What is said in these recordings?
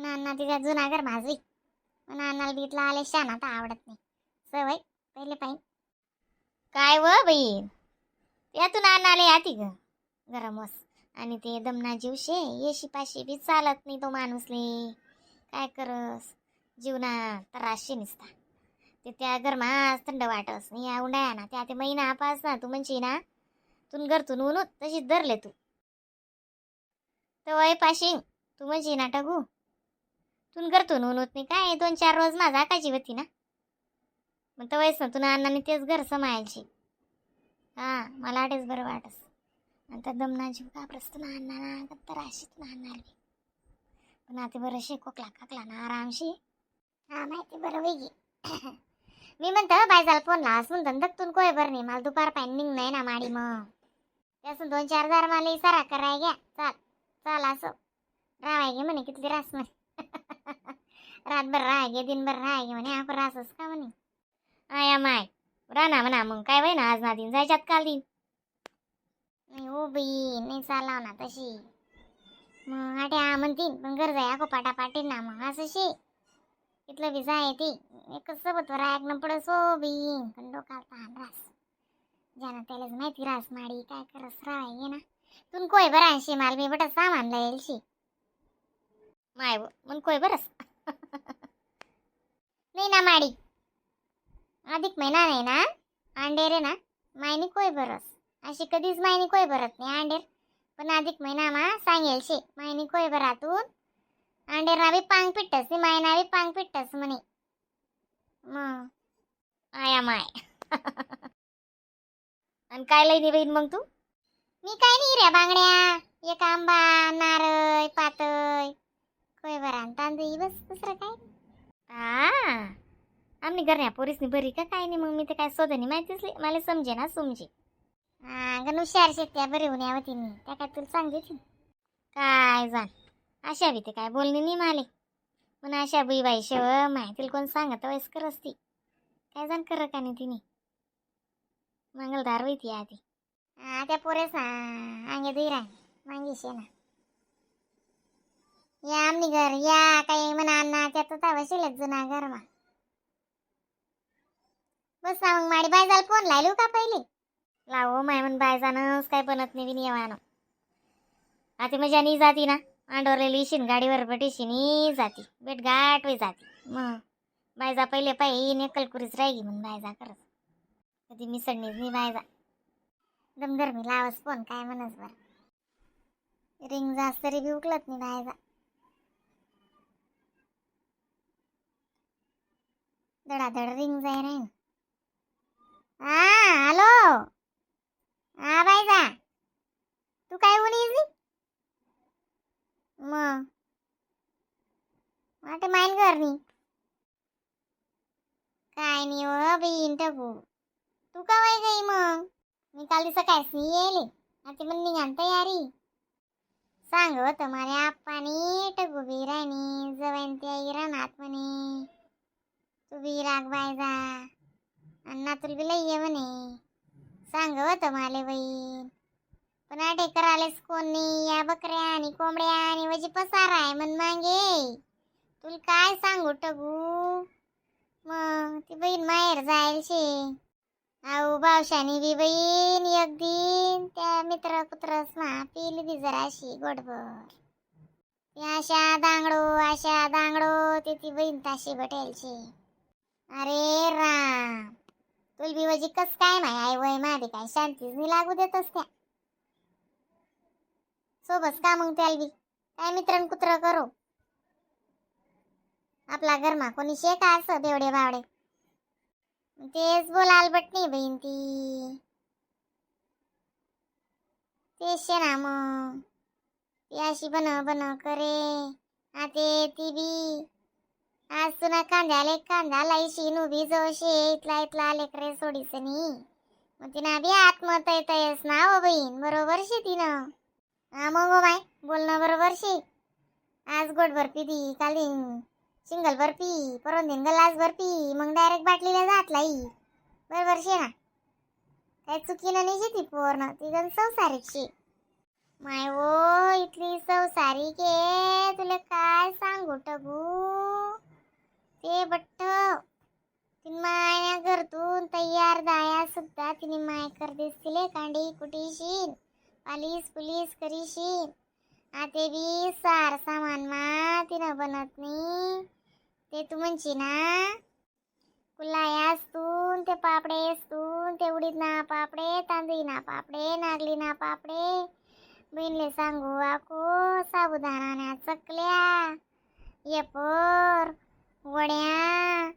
म्हणा अण्णा तिच्या जुना घर माझवी. म्हणा अण्णाला बी इथला आले शान आता आवडत नाही. सवय पहिले पाहिजे. काय व बहीण यातून अण्णाले याती ग गरम वस आणि ते दमना जीव शे येशी पाशी बी चालत नाही तो माणूसले. काय करस जीवना त्रासशे निसता. ते त्या गरमास थंड वाटस नाही. या उंडाया ना त्या ते महिना पास ना तू म्हणशी ना तुन घरतून ऊन तशीच धरले तू तर वय पाशिंग तू म्हणशी ना टाकू तुन घरतून ऊन होत नाही काय 2-4 रोज माझा काजी होती ना मग तर वयस ना तुला अण्णाने तेच घर समायची. हा मला आटेच बरं वाटस. आणि त्या दमना जीव घाबरस तुला अण्णा ना तर अशी तुला अण्णा बी. पण आता बरं शे खोकला खाकला ना आरामशी. हा माहिती बरं वेगी. मी म्हणतो बायजाला फोन लास म्हणतो धकतून कोय बरं नाही मला दुपार पाहिजे निघ नाही ना माडी मग त्यासून 2-4 हजार मला इसारा कराय घ्या. चाल चाल असं राहाय घे म्हणे कितली रास म्हणे रातभर राहाय घे दिनभर राहाय घे म्हणे आपण रासच का म्हणे आया माय राहना म्हणा मग काय वय ना आज ना दिन जायच्यात काल दिन नाही हो बाई नाही चालाव ना तशी मग आट्या म्हणतीन पण घर जाय आखो पाटा पाटीन ना मग असं शे इथलं बी जाय ती एकच सोबत वर ऐकणं पडस हो बी. पण डोकाला ताण रास ज्यानं त्यालाच माहिती रास माडी काय करस राहाय ये ना तुन कोय बरं आणशी माल मी बट सामान येईल शी माय मन कोय बरंच नाही ना माडी अधिक महिना नाही ना अंडेर आहे ना मायनी कोय बरस अशी कधीच मायनी कोय भरत नाही अंडेर. पण अधिक महिना मा सांगेल शे मायनी कोय भरातून अंडेर ना बी पांग पिट्टस नाही मायना बी पांग पिट्टस म्हणे मग आया माय. आणि काय लई बहीण मग तू? मी काय नाही रे बांगड्या एक आंबा नारळ पातळ कोय बरा आणि तांदूळ बस दुसरं काय. हा आम्ही घरण्या पोरीसनी बरी का काय नाही मग मी ते काय शोधनी माहितीच नाही मला समजे ना समजे. हा गण हुशार शेत्या बरी होऊन यावं मी त्या काय तुला सांगते ती काय जाण अशा बी ते काय बोलणी नाही माले पण अशा बुई बाई शेव माहिती कोण सांगत वयस करस ती काय जाण कर का नाही तिने मंगलदार होई ती आधी. हा त्या पोरेस अंगे दुई राय मांगी शे ना या आमनी घर या काही म्हणा अण्णा त्या तर वशील जुना घर मा बस ना मग माडी बायजाला फोन लायलो का पहिले लावो माय म्हण बायजानच काय बनत नाही बिन येवानं. आता मजा नाही जाती ना अंडोरलेली शिन गाडीवर बटीशी जाती बेट गाठ वय जाती मग बायजा पहिले पाहिजे एकलकुरीच राही म्हण बायजा करत कधी मिसळणीच नाही बायजा दमदर मी लावस फोन काय म्हणस बरं रिंग जास्त तरी बी उकलत नाही बायजा धडाधड रिंग जाय राहीन. हा हॅलो हा बायजा तू काय बोलीस मग वाटे माईन घर नी काय नाही हो बहीण टाकू तू का वय गई मग मी काल दिवसा कायच नाही येले आता पण निघाल तयारी सांग होतं मारे आप्पानी टगू बी राणी जवळ त्या इराणात म्हणे तू बी राग बायजा आणि नातुल बी लई ये म्हणे सांग होतं माले बहीण. पण आठे करायलाच कोण नाही या बकऱ्या आणि कोंबड्या आणि वजी पसारा आहे म्हण मागे तुला काय सांगू टगू मग ती बहीण माहेर जाईल शे आऊ बावशानी बी बहीण एक दिन त्या मित्र कुत्रस मा पिली बी जराशी गोडभर ती अशा दांगडो अशा दांगडो ते ती बहीण ताशी बटेलशी. अरे राम तुल बी वजी कस काय माय आई वय मारी काय शांतीच नाही लागू देतस त्या सोबस का मग त्याला बी काय मित्रां कुत्र करो आपला घरमा कोणी शे का असं बेवडे बावडे तेच बोलाल बट नाही बहीण ती तेच शे ना मग ती अशी बन बन करे आते ती बी आज तुला कांद्याले कांदा लाईशी उभी जोशे इथला इथला लेकरे सोडीस नी मग तिना बी आत्महत्या येतयस ना हो बहीण बरोबर शे तिनं. हा मग हो बाय बोलणं बरोबर शे आज गोड बर्फी दी काल दिन सिंगल बर्फी परवा दिन ग्लास बर्फी मग डायरेक्ट बाटलीला जात लाई बरोबर शे ना काय चुकीनं नाही शे ती पोरनं ती गण संसारिक शे माय वो इथली संसारिक आहे तुला काय सांगू टगू. कुटीशीन, पालीस पुलीस करीशीन. आते बी सार सामान मा तिनं बनत नाही. ते तू म्हणशी ना, कुल्लाय असतून ते पापडे असतून ते उडीद ना पापडे, तांदूळ ना पापडे, नागली ना पापडे. बहीणले सांगू आको साबुदाणा चकल्या, येपर वड्या,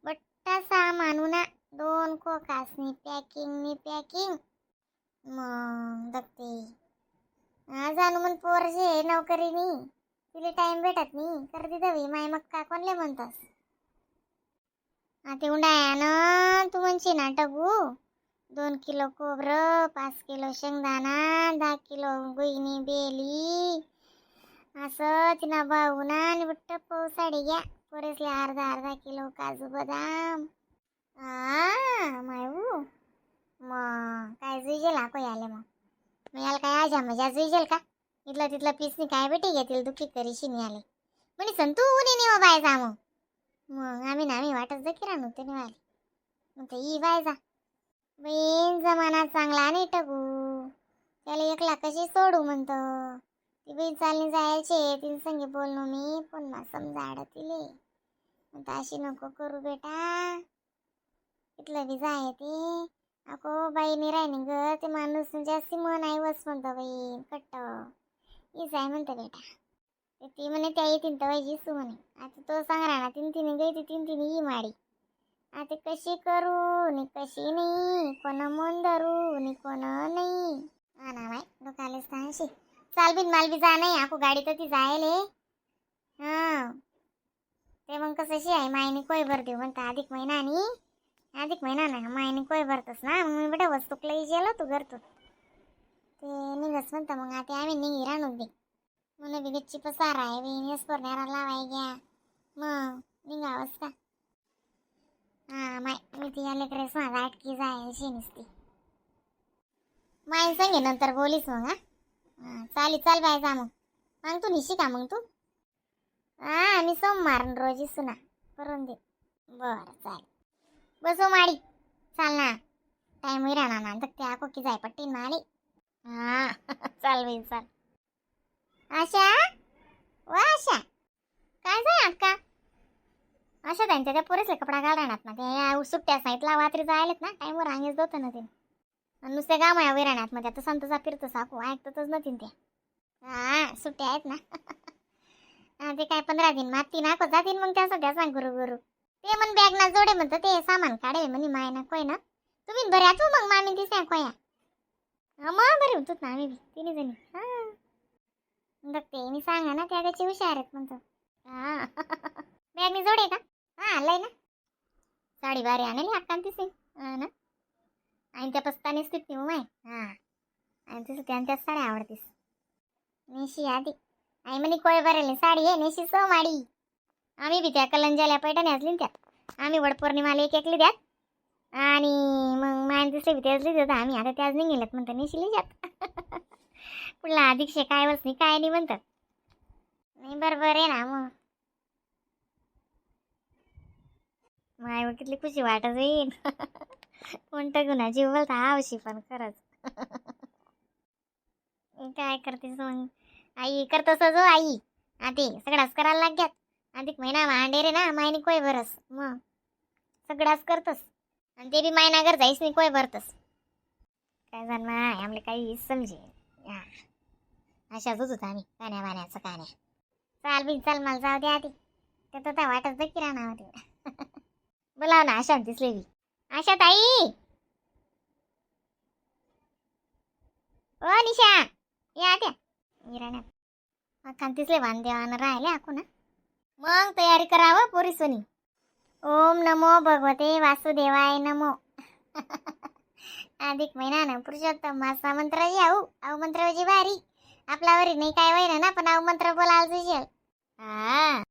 बट्टा सामानू ना दोन खोकासनी पॅकिंग नी पॅकिंग. मग बघते हा जाणू म्हण, पोर शे नोकरीनी, तिला टाइम भेटत नाही. कर दवी माय मग का कोणले म्हणतास. आता उंडायानं तू म्हणशी ना टगू, 2 किलो खोबरं, 5 किलो शेंगदाणा, 10 किलो गुईनी बेली, असं तिना भाऊ ना. आणि बुट्ट पाऊ साडी घ्या पोरेसले, अर्धा अर्धा किलो काजू बदाम. आ मायू, मग काय जुईजेल आको याले? मग मग याला काय आजा मजा जुईजेल का? इथलं तिथलं पीसनी काय बेटी घेतील, दुखी करीशी आले म्हणे. संतू उन्हे नेवा बाय जा. मग मग आम्ही ना आम्ही वाटत जकी राहू ते निवाले. मग ते ई बाय जा. बहीण, जमाना चांगला नाही टगू. त्याला एकला कशी सोडू म्हणतो. ती बहीण चालणी जायचे, तीन संगे बोललो मी पुन्हा, समजाड तिले म्हणतो, अशी नको करू बेटा, इथलं बी जाय ते. अको बाई नाही ग, ते माणूस जास्ती मन आहे वस म्हणतो बाई, कट्ट हीच आहे म्हणतो बेटा. ते ती म्हणे त्या येतीन तर जिसू म्हणे. आता तो सांग ना, तीन तीन गई ती, तीन तीन ही माडी. आता कशी करू नि कशी नाही, कोण मन धरू नि कोण नाही. हा ना बाई, डोकालेच ताणशी. चाल बिन माल बी जा नाही आखो, गाडी तर ती जायले. हा ते मग कसं शी आहे, मायने कोय भर देऊ म्हणता. अधिक महिना आणि अधिक महिना ना मायने कोय भरतस ना. मग मी बेटा वस्तूक लई गेलो तू करतो ते निघस म्हणता. मग आता आम्ही निघी राहणून दे म्हणून बी गच्ची पसारा आहे बी, स्पर्ण्याला लावाय घ्या. मग निघावंच का? हा माय, मी ती लेकरेस माझा अटकी जायची नुसती. माय संगे नंतर बोलीस मग. हा हा, चाली चाल बाय, जा मग. मग तू निशी का मग तू? हा, मी सोमवार रोजी सुना करून दे. बरं चालेल, बसो माडी. चाल ना, टाइम होई राहणार ना. तर त्या कोकी जाय पट्टी माडी. हा चाल बाई चाल. आशा वा आशा, काय जाय अक्का? अशा त्यांच्या त्या पोरेसले कपडा घाल राहणार ना. ते या सुट्ट्या सांगितला रात्री जायलेत ना, टाईमवर अंगेच होतं ना ते. आणि नुसत्या गामाया वैराणात मध्ये आता संतचा फिरतो साकू ऐकतच नव्हती ते. हा सुट्ट्या आहेत ना. हा, ते काय 15 दिन माती ना जातील मग त्या सध्या सांग गुरु गुरु. ते म्हण बॅग ना जोडे म्हणतं, ते सामान काढे म्हणे माय ना कोय ना. तुम्ही बऱ्या तू मग मामी ती कोया. हा मग बरे होतो ना आम्ही बी तिन्ही जणी. हा बघते मी सांगा ना, त्या त्याची हुशार आहेत म्हणतो. हा बॅग मी जोडे का? हा आलाय ना. साडी बारी आणली अक्का तिसे. हा ना, आणि त्या पस्ताने स्थित नाही माय. हा आणि तिसं त्या त्याच साड्या आवडतीस नेशी आधी. आई म्हणे कोय बरेल साडी आहे नेशी सो माडी. आम्ही बी त्या कलंजाल्या पैठणी असली त्यात आम्ही वडपौर्णिमाला एक एकली द्यात आणि मग माय दुसरे बी त्याच देत आम्ही. आता त्याच निघेलत म्हणतात नेशिली जात. पुढला अधिकशे काय वसनी काय नाही म्हणतात. नाही बरोबर आहे ना. मग माय किती खुशी वाटत होईल. कोणतं गुन्हा जीव बोलता आवशी पण खरंच. काय करतेस मग आई, करतस जो आई आधी सगळाच करायला लाग्यात. अधिक महिना मांडे रे ना, मायनी कोय भरस मग सगळाच करतस आणि ते बी मायनागर जाईस नाही कोय भरतस. काय जाण माय, आमले काही समजे. हा अशाच होत आम्ही कान्या वाण्याचं कान्या. चाल बिन चाल, मला जाऊ दे आधी. ते तर वाटत किराणा होते. बोलाव ना आशा दिसले बी. आशा ताई, ओ निशा, या त्या इराण्यात दिसले वांदेवान राहिले आकू ना. मग तयारी करावं पोरी सोनी. ओम नमो भगवते वासुदेवाय नमो. अधिक महिना ना पुरुषोत्तम मासा मंत्र आऊ आऊ मंत्र भारी आपल्यावरी नाही काय होईना ना, पण आऊ मंत्र बोलायला तुझेल. हा.